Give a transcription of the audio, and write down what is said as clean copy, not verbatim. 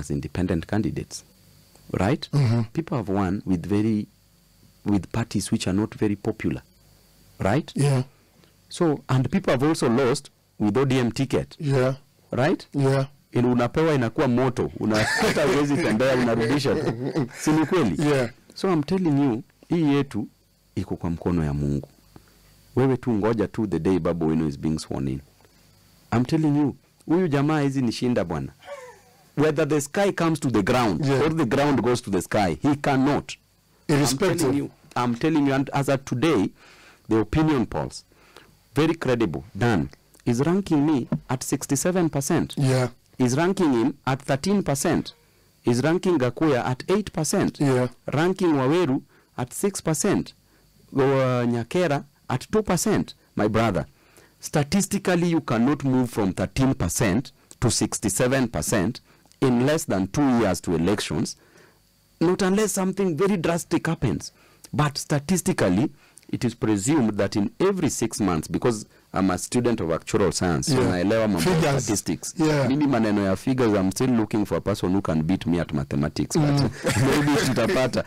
As independent candidates, right? People have won with very with parties which are not very popular, right? Yeah. So, and people have also lost with ODM ticket, right? Yeah. Unapewa inakuwa moto, unapata huwezi tembea, unarudisha tu, si ni kweli? Yeah. So I'm telling you, hii yetu iko kwa mkono ya Mungu. Wewe tu ngoja tu the day Babu Owino is being sworn in. I'm telling you, huyu jamaa hizi ni shinda, bwana. Whether the sky comes to the ground or the ground goes to the sky, he cannot. I'm Irrespective. telling you, I'm telling you, and as of today, the opinion polls, very credible, done, is ranking me at 67%. Is ranking him at 13%. Is ranking Gakuya at 8%. Ranking Waweru at 6%. Nyakera at 2%. My brother, statistically, you cannot move from 13% to 67% in less than 2 years to elections, not unless something very drastic happens. But statistically, it is presumed that in every 6 months, because I'm a student of actuarial science, so naelewa mambo ya Figures. Statistics. Yeah. Mimi maneno ya figures, I'm still looking for a person who can beat me at mathematics, but maybe tutapata.